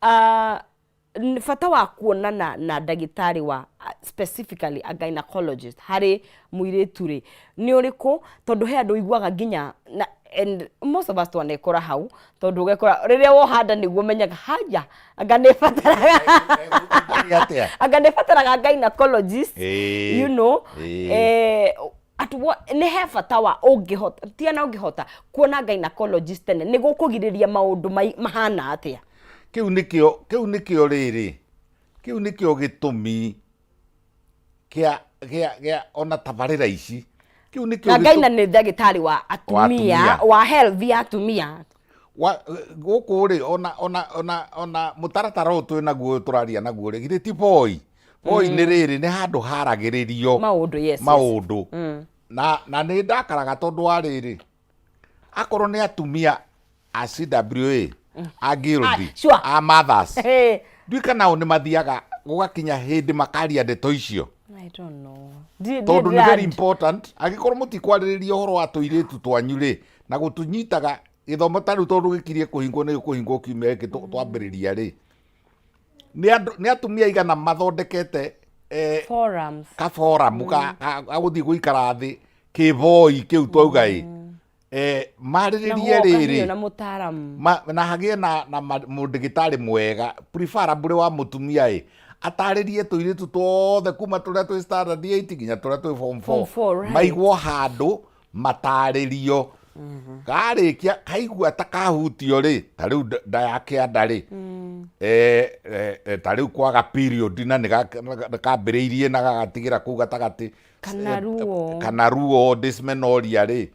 Ah, bata wa kuonana na ndagĩtarĩ wa specifically a gynecologist harĩ mũirĩtu rĩ nĩ ũrĩkũ? Tondũ he andũ ũiguaga nginya na and most of us twanekora hau, tondũ ũgekora rĩrĩa woha nda nĩguo ũmenyaga haya, anga nĩ bataraga Atĩa? anga nĩ bataraga gynecologist. At what, nĩ he bata wa ũngĩhota tia na ũngĩhota kuona gynecologist tene nĩ gũkũgirĩrĩria maũndũ mahana atĩa? Kĩu nĩkĩo rĩrĩ, kĩu nĩkĩo gĩtũmi kĩa ona tabarĩra ici, kĩu nĩkĩo. Na gyna nĩ ndagĩtarĩ wa atumia. Atumia. Wa health ya atumia. Wa gũkũ rĩ, ona mũtaratara ũyũ twĩ naguo, ũyũ tũraria naguo rĩ, githĩ ti boy boy nĩ rĩrĩ, nĩ handũ haragĩrĩrio maũndũ, yes. Maũndũ na nĩ ndakaraga tondũ wa rĩrĩ, akorwo nĩ atumia a CWA, a guild, Ah, sure. a mothers, ndiũĩ kana o nĩ mathiaga gũgakinya hĩndĩ makaria ndeto icio. I don't know. Tondũ nĩ very important angĩkorwo mũtikwarĩrĩria ũhoro wa tũirĩtu twanyu rĩ, na gũtũnyitaga gĩthomo ta rĩu, tondũ gĩkirie kũhingwo, nĩ gĩkũhingwo kiumia gĩkĩ twambĩrĩria rĩ, nĩ andũ, nĩ atumia igana mathondekete forums, ka forum ka gũthiĩ gũikara thĩ kĩboi kĩu twauga ĩ na marĩrĩrie gũgoka rĩrĩ hiyo na mũtaaramu. Na hagĩe na mũndagĩtarĩ mwega, preferably wa mũtumia ĩ, atarĩrie tũirĩtu twothe kuma tũrĩa twĩ standard 8 nginya tũrĩa twĩ form 4. Form 4, right. Maigwo handũ matarĩrio, karĩkia kaigua ta kahutio rĩ, ta rĩu nda ya kĩanda rĩ, ta rĩu kwaga period na nĩ kambĩrĩirie na gagatigĩra kũu gatagatĩ. Kana ruo. Kana ruo, dysmenorrhea rĩ,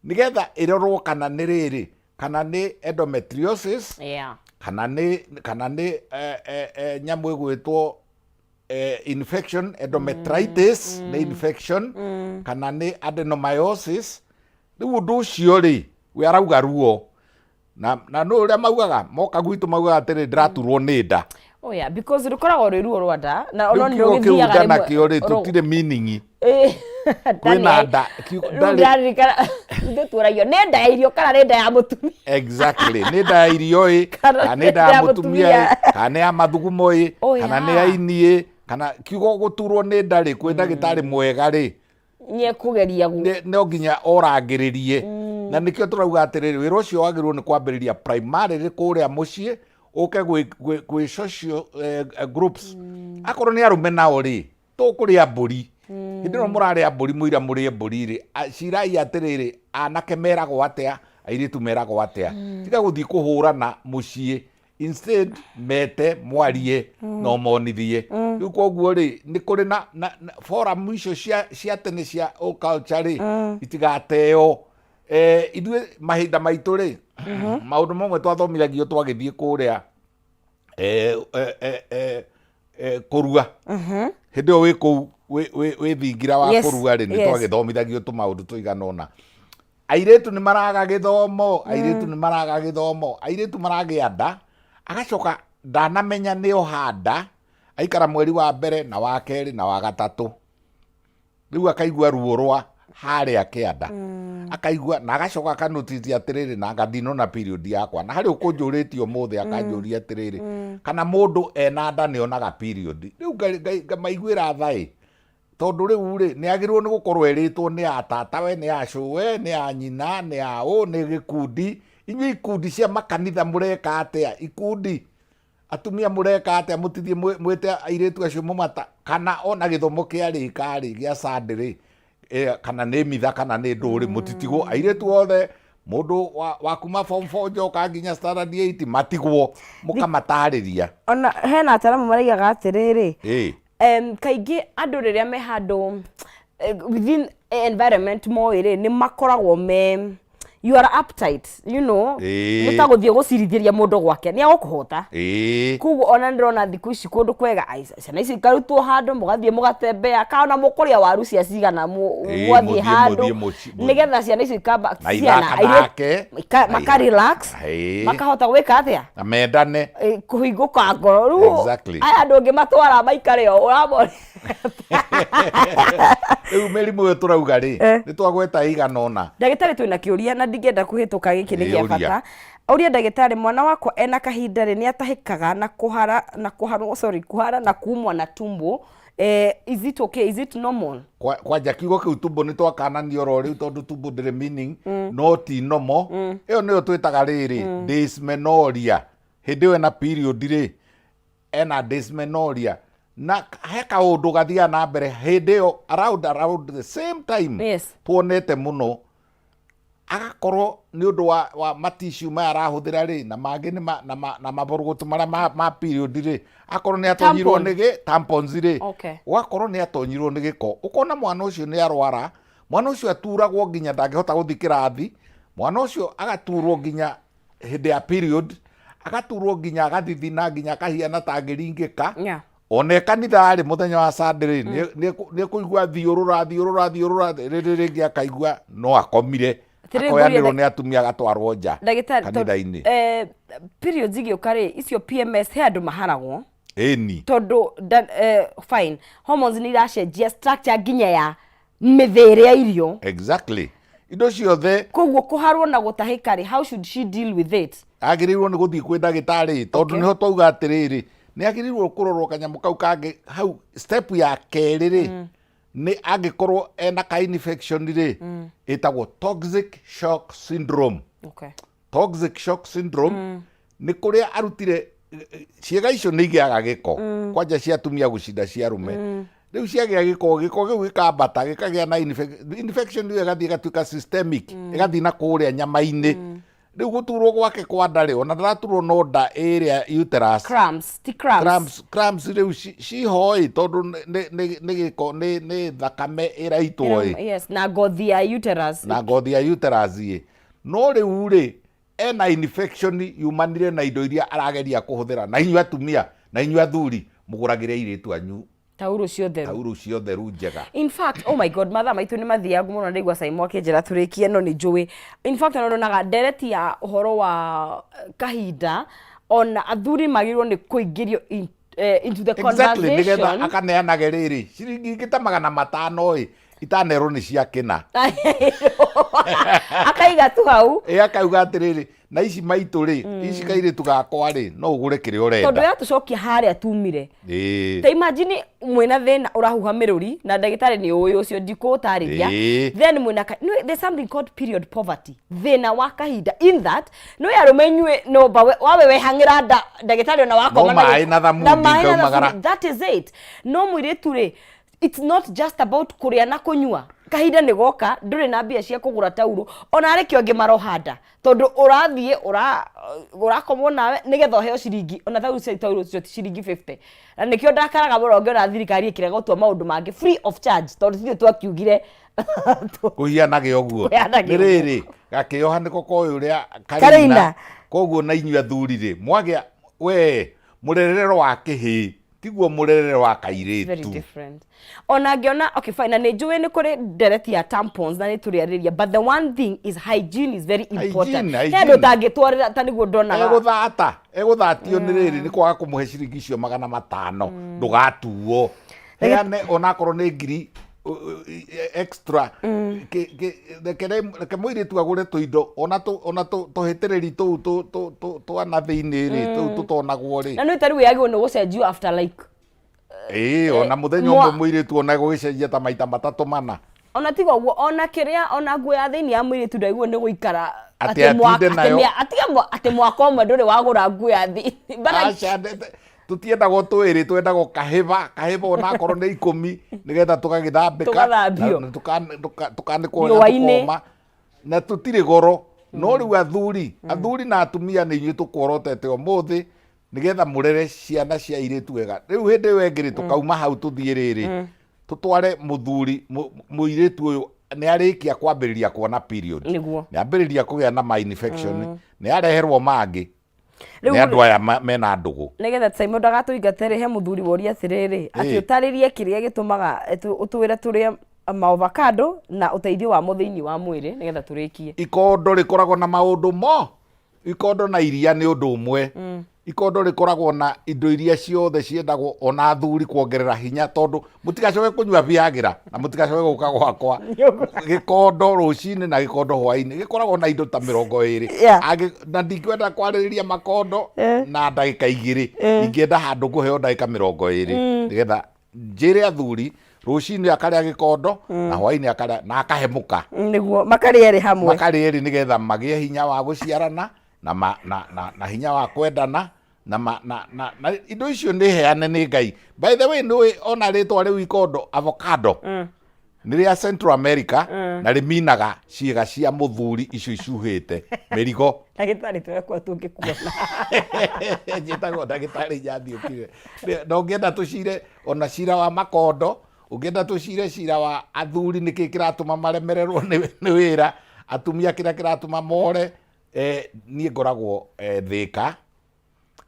nĩgetha ĩrorwo kana nĩ rĩrĩ, kana nĩ endometriosis, kana nĩ nyamũ ĩgwĩtwo infection, endometritis nĩ infection, kana nĩ adenomyosis. Rĩu ũndũ ũcio rĩ, we arauga ruo na nũ ũrĩa maugaga moka gwitũ, maugaga atĩrĩ, "Ndĩraturwo nĩ nda." Oh yeah, because rũkoragwo rwĩ ruo rwa nda na Rĩu no nĩ kiugo kĩu rũgĩthiaga nda rĩmwe. nakĩo rĩ, tũtirĩ meaning. Kwĩna nda Rĩu ndarĩ- ndĩraririkana ithuĩ tuoragio nĩ nda ya irio kana nĩ nda ya mũtumia. Exactly, nĩ nda ya irio ĩ, kana kana nĩ nda ya mũtumia ĩ, kana nĩ ya mathugumo ĩ, kana nĩ ya ini ĩ, kana kiugo gũturwo nĩ nda rĩ, kwĩ ndagĩtarĩ mwega rĩ, Nĩekũgeria no nginya orangĩrĩrie, na nĩkĩo tũrauga atĩrĩrĩ, wĩra ũcio wagĩrĩirwo nĩ kwambĩrĩria primarily kũrĩa mũciĩ, ũke gwĩ social groups. Akorwo nĩ arũme nao rĩ, tũkũrĩa mbũri hĩndĩ ĩno mũrarĩa mbũri, mũira mũrĩe mbũri rĩ, cirai atĩrĩrĩ, anake meragwo atĩa, airĩtu meragwo atĩa, tiga gũthiĩ kũhũrana mũciĩ, instead mete mwarie na ũmonithie. Rĩu koguo rĩ, nĩ kũrĩ na forum icio cia tene cia old culture rĩ, itigateo. Ithuĩ mahinda maitũ rĩ, maũndũ mamwe twathomithagio twagĩthiĩ kũrĩa kũrua, hĩndĩ ĩyo wĩ kũu wĩ thingira wa kũrua rĩ, nĩ twagĩthomithagio tũmaũndũ tũigana ũna. Airĩtu nĩ maraga gĩthomo, airĩtu nĩ maraga gĩthomo, airĩtu maragĩa nda, agacoka ndanamenya nĩ oha nda, aikara mweri wa mbere na wa kerĩ na wa gatatũ, rĩu akaigua ruo rwa harĩa kĩanda, akaigua na agacoka akanotithia atĩrĩrĩ, na anga ndinona period yakwa. Na harĩ ũkũnjũrĩtie ũmũthĩ, akanjũria atĩrĩrĩ, kana mũndũ ena nda nĩ onaga period? Rĩu ngamaiguĩra tha ĩ, tondũ rĩu rĩ, nĩ agĩrĩirwo nĩ gũkorwo erĩtwo nĩ a tatawe, nĩ a cũwe, nĩ a nyina, nĩ a ũ, nĩ gĩkundi. Inyuĩ ikundi cia makanitha mũreka atĩa? Ikundi atumia mũreka atĩa? Mũtithiĩ mwĩte airĩtu acio mũmata, kana ona gĩthomo kĩa rĩka rĩ, gĩa Sunday rĩ, kana nĩ mitha, kana nĩ ndũrĩ, mũtitigwo airĩtu othe, mũndũ wa kuma form 4 njoka nginya standard 8, matigwo mũkamatarĩria. Ona hena ataramu maraigaga atĩrĩrĩ, kaingĩ andũ rĩrĩa me handũ within environment moĩ rĩ, nĩ makoragwo me you are uptight. Nĩ ta gũthiĩ gũcirithĩria mũndũ gwake, nĩ agũkũhota. Koguo ona ndĩrona thikũ ici kũndũ kwega, ai, ciana ici ikarutwo handũ, mũgathiĩ mũgatembea, kana ona mũkũrĩa waru cia cigana, mwathiĩ handũ mũthiĩ nĩgetha ciana icio ikamba na ciana ithaka maka relax, makahota gwĩka atĩa? Na mendane. Kũhingũka ngoro rĩu. Aya andũ ũngĩmatwara maikare o ũramona. Rĩu mĩrimũ ĩyo tũrauga rĩ, nĩ twagweta ĩigana ũna. Ndagĩtarĩ, twĩna kĩũria na ndingĩenda kũhĩtũka gĩkĩ, nĩ kĩa Ĩ, ũria. bata. Ũria ndagĩtarĩ mwana wakwa ena kahinda rĩ nĩ atahĩkaga na kũhara na kũharwo sorry kũhara na kumwa na tumbo is it okay is it normal? Kwanja kiugo kĩu tumbo nĩ twakanania oro rĩu tondũ tumbo ndĩrĩ meaning no ti normal. Ĩyo nĩyo twĩtaga rĩrĩ dysmenorrhea. Hĩndĩ ĩyo ena period rĩ ena dysmenorrhea na he kaũndũ gathiaga na mbere hĩndĩ ĩyo around the same time tuonete mũno agakorwo nĩ ũndũ wa matissue maya arahũthĩra rĩ na mangĩ nĩ ma, na, ma, na maborogotũ marĩa ma period rĩ akorwo nĩ atonyirwo Tampon. nĩ gĩ tampons rĩ ũgakorwo nĩ atonyirwo nĩ gĩko ũkona mwana ũcio nĩ arwara mwana ũcio aturagwo nginya ndangĩhota gũthiĩ kĩrathi mwana ũcio agaturwo nginya hĩndĩ ya period agaturwo nginya agathithina nginya akahiana ta angĩringĩka ona e kanitha rĩ mũthenya wa Sunday rĩ nĩ ekũigua thiũrũra thiũrũra thiũrũra rĩrĩ rĩngĩ akaigua no akomire Atĩrĩrĩ, akoyanĩrwo ngũrie nĩ atumia agatwarwo nja ndagĩtarĩ tondũ, kanitha-inĩ periods igĩũka rĩ icio PMS he andũ maharagwo ĩni tondũ fine hormones nĩ iracenjia structure nginya ya mĩthĩĩre ya irio exactly indo ciothe koguo kũharwo na gũtahĩka rĩ how should she deal with it agĩrĩirwo nĩ gũthiĩ kwĩ ndagĩtarĩ tondũ nĩho twauga atĩrĩrĩ nĩ agĩrĩirwo kũrorwo kanyamũ kau kangĩ hau step ya kerĩ rĩ nĩ angĩkorwo ena ka infection rĩ ĩtagwo toxic shock syndrome toxic shock syndrome nĩ kũrĩa arutire ciĩga icio nĩ igĩaga gĩko kwanja cia atumia gũcinda cia arũme rĩu ciagĩa gĩko gĩko kĩu gĩkambata gĩkagĩa na infection ĩyo ĩgathiĩ ĩgatuĩka systemic ĩgathiĩ na kũrĩa nyama-inĩ rĩu gũturwo gwake kwa nda rĩ ona ndaraturwo no nda ĩrĩa uterus cramps ti cramps cramps cramps rĩu ciho ĩ tondũ nĩ gĩko nĩ thakame ĩraitwo ĩ yes na ngothi ya uterus na ngothi ya uterus ĩ no rĩu rĩ ena infection yumanire na indo iria arageria kũhũthĩra na inyuĩ atumia na inyuĩ athuri mũgũragĩre airĩtu anyu taurũ cia ũtheru taurũ cia ũtheru njega In fact, oh my God, mathaa maitũ nĩ mathiangu mũno ndaigua Simon akĩnjĩra tũrĩkie no nĩ njũĩ. In fact, ona ndonaga ndereti ya ũhoro wa kahinda ona athuri magĩrĩirwo nĩ kũingĩrio into the exactly nĩgetha conversation. akaneanage rĩrĩ ciringi ingĩ ta 500 ĩ itanerwo nĩ cia kĩna Akaiga tu hau ĩ akauga atĩrĩrĩ na ici maitũ rĩ ici kairĩtu gakwa rĩ no ũgũre kĩrĩa tondũ ũrenda yatũcokia harĩa tumire Ĩĩ. ta imagine mwĩna thĩna ũrahuha mĩrũri na ndagĩtarĩ nĩ ũĩ ũcio ndikũũtarĩria then mwĩna no, there's something called period poverty thĩna wa kahinda in that no arũme inyuĩ no ba wawe wehang'ĩra nda ndagĩtarĩ ona wakoma No maĩ na thamuni na maĩ na ngaumagara. thamuni that is it no mũirĩtu rĩ it's not just about kũrĩa na kũnyua kahinda nĩ goka ndũrĩ na mbia cia kũgũra taurũ ona arĩ kĩo angĩ marohanda tondũ ũrathiĩ ũrakomwo nawe nĩgetha ũheo ciringi ona taurũ cia taurũ cio ti ciringi 50 na nĩkĩo ndakaraga mũno ngĩona thirikari ĩkĩrega gũtua maũndũ mangĩ free of charge tondũ ithuĩ twakiugire kũhianage ũguo Kũhianage nĩ rĩrĩ gakĩoha nĩko koĩ ũrĩa Karĩina. karĩina koguo na inyuĩ athuri rĩ mwagĩa we mũrerere wa kĩhĩĩ tiguo mũrerere wa very kairĩtu different ona ngĩona okay fine na nĩ njũĩ nĩ kũrĩ ndereti ya tampons na nĩ tũrĩarĩria but the one thing is hygiene is very important Hygiene, he hygiene. andũ ũtangĩtwarĩra ta nĩguo ndonaga egũthata egũthatio nĩ rĩrĩ nĩ kwaga kũmũhe ciringi icio 500 ndũgatuo heane onakorwo nĩ ngiri extra reke mũirĩtu agũre tũindo ona tũhĩtĩrĩri tũu twa na thĩinĩ rĩ tũu tũtonagwo rĩ na nĩ ta rĩu yagĩrĩirwo nĩ gũcenjio after like ĩĩ ona mũthenya ũmwe mũirĩtu ona gũgĩcenjia ta maita matatũ mana ona tiga ũguo ona kĩrĩa ona nguo ya thĩinĩ ya mũirĩtu ndagĩrĩirwo nĩ gũikara Atĩ atinde nayo. atĩ mwaka ũmwe ndũrĩ wagũra nguo ya thĩinĩ But Aca, tũtiendagwo twĩrĩ twendagwo kahĩba kahĩba onakorwo nĩ ikũmi nĩgetha tũgagĩthambĩka Tũgathambio. na tũkanĩkwo wega Riũa-inĩ. tũkoma na tũtirĩ goro no rĩu athuri na atumia nĩ inyuĩ tũkworotete ũmũthĩ nĩgetha mũrere ciana cia airĩtu wega rĩu hĩndĩ ĩyo ĩngĩ rĩ tũkauma hau tũthiĩ rĩrĩ tũtware mũthuri mũirĩtu ũyũ nĩ arĩkia kwambĩrĩria kuona period Nĩguo. nĩ ambĩrĩria kũgĩa na ma infection nĩ areherwo mangĩ Rĩu nĩ andũ aya mena ndũgũ nĩgetha Simon ndagatũingate rĩ he mũthuri woria atĩrĩrĩ atĩ ũtarĩrie kĩrĩa gĩtũmaga ũtwĩre tũrĩe maovacado na ũteithio wamo thĩinĩ wa mwĩrĩ nĩgetha tũrĩkie ikondo rĩkoragwo na maũndũ mo ikondo na iria nĩ ũndũ ũmwe Ikondo rĩkoragwo na indo iria ciothe ciendagwo ona athuri kuongerera hinya, tondũ mũtigacoke kũnyua Viagra na mũtigacoke gũka gwakwa. Gĩkondo rũcinĩ na gĩkondo hwainĩ gĩkoragwo na indo ta 20. Na ndingĩenda kwarĩrĩria makondo na ndagĩka 2, ingĩenda handũ ngũheo ndagĩka 20 nĩgetha njĩre athuri rũcinĩ akarĩa gĩkondo na hwainĩ akarĩa na akahe mũka. Nĩguo makarĩa erĩ hamwe. Makarĩa erĩ nĩgetha magĩe hinya wa gũciarana na, ma, na, na, na hinya wa kwendana na, ma, na, na, na indo icio nĩ heane nĩ Ngai. By the way, nĩ ona rĩtwa rĩu ikondo, avocado, nĩ rĩa Central America na rĩminaga ciĩga cia mũthuri icio icuhĩte mĩrigo. Ndagĩtarĩ, tũrekwa tũngĩkuona. Njĩtagwo ndagĩtarĩ Nyathiũkire. Na ũngĩenda tũcire ona cira wa makondo, ũngĩenda tũcire cira wa athuri nĩkĩ kĩratũma maremererwo nĩ wĩra, atumia kĩrĩa kĩratũma more, niĩ ngoragwo Thĩka,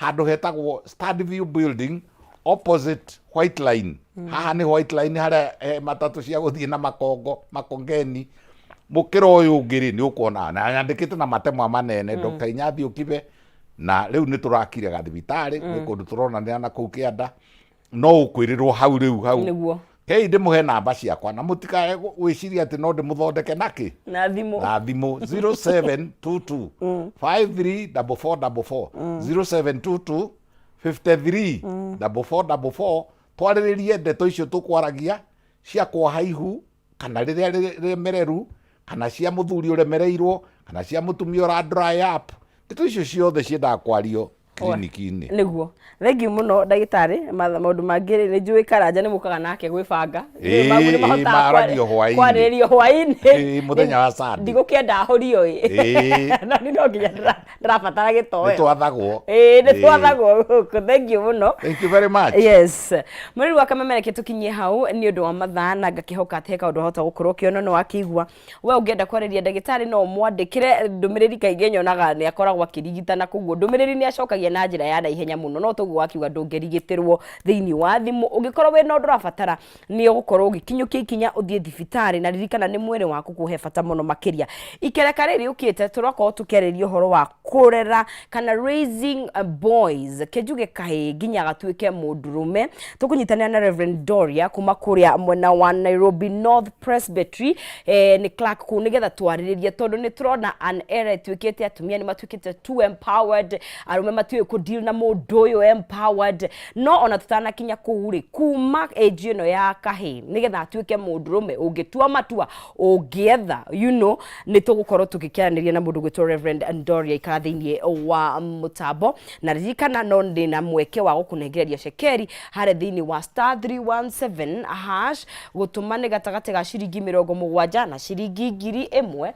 handũ hetagwo Standview Building opposite White Line. Haha nĩ White Line harĩa matatũ cia gũthiĩ na Makongo, Makongeni. Mũkĩra ũyũ ũngĩ rĩ, nĩ ũkuona na nyandĩkĩte na matemwa manene, Dr. Inyathiũ Kibe. Na rĩu nĩ tũrakire gathibitarĩ, gwĩ kũndũ tũronanĩra na kũu kĩanda, no ũkwĩrĩrwo hau rĩu hau. Kei ndĩmũhe namba ciakwa na mũtikae gwĩciria atĩ no ndĩmũthondeke nakĩ. Na thimũ. Na thimũ 0722 534444, 0722 53 4444. Twarĩrĩrie ndeto icio tũkwaragia cia kuoha ihu kana rĩrĩa rĩremereru, kana cia mũthuri ũremereirwo, kana cia mũtumia ũra dry up. Ndeto icio ciothe ciendaga kwario kiriniki-inĩ. Nĩguo, thengiũ mũno ndagĩtarĩ. Maũndũ mangĩ rĩ, nĩ njũĩ Karanja nĩ mũkaga nake gwĩbanga. Nĩ mahotaga maragio hwaĩ-inĩ. Kwarĩrĩrio hwaĩ-inĩ. Mũthenya wa Sunday. Ndigũkĩenda ahũrio ĩ. Na nĩ no nginya ndĩrabatara gĩtoero. Nĩ twathagwo. Ĩĩ, nĩ twathagwo gũkũ. Thengiũ mũno. Thank you very much. Yes, mwĩrĩ wa Kameme, reke tũkinyie hau nĩ ũndũ wa mathaa, na ngakĩhoka atĩ he kaũndũ wahota gũkorwo ũkĩona no wakĩigua. We ũngĩenda kwarĩria ndagĩtarĩ, no ũmwandĩkĩre ndũmĩrĩri. Kaingĩ nyonaga nĩ akoragwo akĩrigitana, koguo ndũmĩrĩri nĩ acokagia na njĩra ya naihenya mũno. No toguo wakiuga, ndũngĩrigitĩrwo thĩinĩ wa thimũ. Ũngĩkorwo wĩna ũndũ ũrabatara, nĩ ũgũkorwo ũgĩkinyũkia ikinya ũthiĩ thibitarĩ. Na ririkana nĩ mwĩrĩ waku kũhe bata mũno makĩria. Ikereka rĩrĩ rĩũkĩte tũrakorwo tũkĩarĩria ũhoro wa kũrera kana raising boys, kĩnjuge kahĩĩ nginya gatuĩke mũndũrũme. Tũkũnyitanĩra na Reverend Doria kuma kũrĩa mwena wa Nairobi North Presbytery, nĩ clerk kũu, nĩgetha twarĩrĩrie, tondũ nĩ tũrona an era ĩtuĩkĩte atumia nĩ matuĩkĩte too empowered, arũme matiũĩ kũ deal na mũndũ ũyũ empowered. No ona tũtanakinya kũu rĩ, kuma age ĩno ya kahĩĩ nĩgetha atuĩke mũndũrũme ũngĩtua matua, ũngĩetha, nĩ tũgũkorwo tũgĩkĩaranĩria na mũndũ gwĩtwo Reverend Ndoria. Ikara thĩinĩ wa mũtambo na ririkana no ndĩ na mweke wa gũkũnengereria cekeri harĩa thĩinĩ wa *317#. Gũtũma nĩ gatagatĩ ga ciringi 70 na ciringi 1000.